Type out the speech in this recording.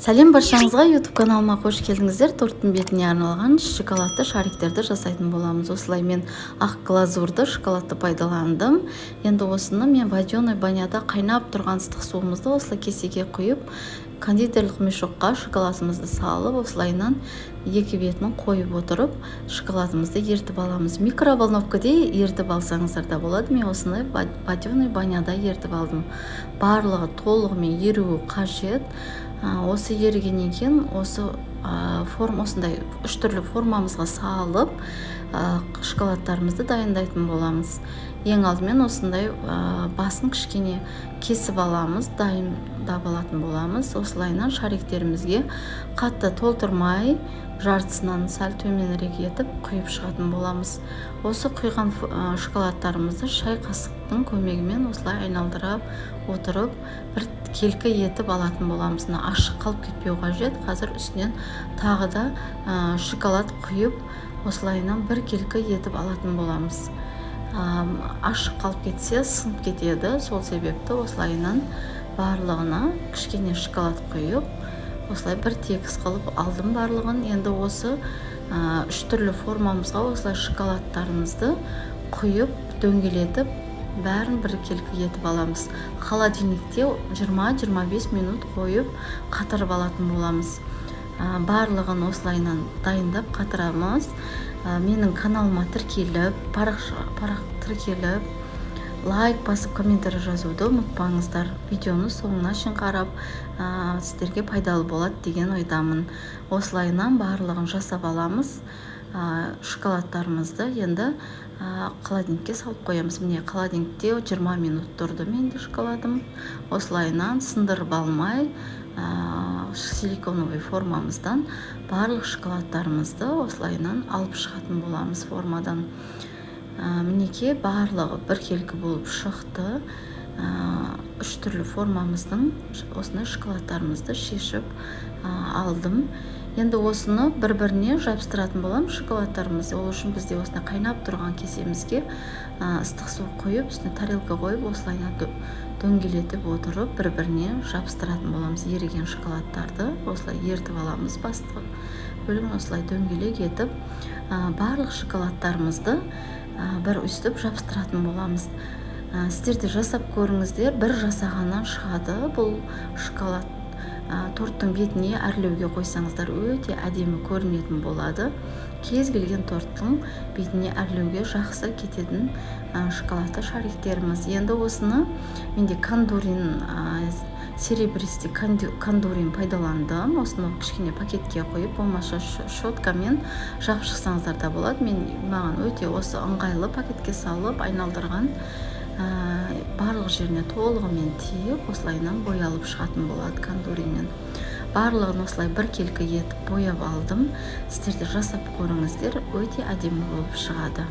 Сәлем баршаңызға! YouTube каналыма қош келдіңіздер! Торттың бетіне арналған шоколадты шариктерді жасайтын боламыз. Осылай мен ақ глазурды шоколадты пайдаландым. Енді осыны мен водяной баняда қайнап тұрған ыстық суымызды осылай кесеге құйып, кондитерлік мешокқа шоколадымызды салып, осылайынан екі бетін қойып отырып, шоколадымызды ерітіп аламыз. Микроволновкаде ерітіп алсаңыздар да болады. Мен осыны водяной баняда ерітіп алдым. Барлығы толығымен еруі қажет. Осы ерігеннен кейін осы форм, осындай үш түрлі формамызға салып, шоколадтарымызды дайындайтын боламыз. Ең алдымен осындай басын кішкене кесіп аламыз, дайындап алатын боламыз. Осылайынан шариктерімізге қатты толтырмай, жартысынан сәл төменірек етіп құйып шығатын боламыз. Осы құйған шоколадтарымызды шай қасықтың көмегімен осылай айналдырып отырып, бір келкі етіп алатын боламыз. Мына ашық қалып кетпеу қажет. Қазір үстінен тағы да шоколад құйып, осылайынан бір келкі етіп алатын боламыз. Ашық қалып кетсе, сынып кетеді. Сол себепті осылайынан барлығына кішкене шоколад құйып, осылай бір тегіс қылып алдым барлығын. Енді осы үш түрлі формамызға осылай шоколадтарымызды құйып, дөңгелетіп, бәрін бір келкі етіп аламыз. Холодильникте 20-25 минут қойып, қатырып алатын боламыз. Барлығын осылайынан дайындап қатырамыз. Менің каналыма тіркеліп, парақ тіркеліп, лайк басып, комментарий жазуды ұмытпаңыздар. Видеоны соңына шейін қарап, сіздерге пайдалы болады деген ойдамын. Осылайынан барлығын жасап аламыз. Шоколадтарымызды енді холодильникке салып қоямыз. Міне, холодильникте 20 минут тұрды менде шоколадым. Осылайынан сындырып алмай, силиконовый формамыздан барлық шоколадтарымызды осылайынан алып шығатын боламыз формадан. Мінекей, барлығы біркелкі болып шықты. Үш түрлі формамыздың осындай шоколадтарымызды шешіп алдым. Енді осыны бір біріне жабыстыратын боламыз шоколадтарымызды. Ол үшін бізде осындай қайнап тұрған кесемізге ыстық су құйып, үстіне тарелка қойып, осылай дөңгелетіп отырып, бір біріне жабыстыратын боламыз. Еріген шоколадтарды осылай ерітіп аламыз, басты бөлігін осылай дөңгелек етіп, барлық шоколадтарымызды бір өстіп жабыстыратын боламыз. Сіздер де жасап көріңіздер, бір жасағаннан шығады бұл шоколад. Торттың бетіне әрлеуге қойсаңыздар, өте әдемі көрінетін болады. Кез келген торттың бетіне әрлеуге жақсы кететін шоколадты шариктеріміз. Енді осыны менде кандурин, серебристый кандурин пайдаландым. Осыны кішкене пакетке құйып, болмаса щеткамен жағып шықсаңыздар да болады. Мен, маған өте осы ыңғайлы, пакетке салып айналдырған. Барлық жеріне толығымен тиіп, осылайынан боялып шығатын болады кандуринмен. Барлығын осылай біркелкі етіп бояп алдым. Сіздер де жасап көріңіздер, өте әдемі болып шығады.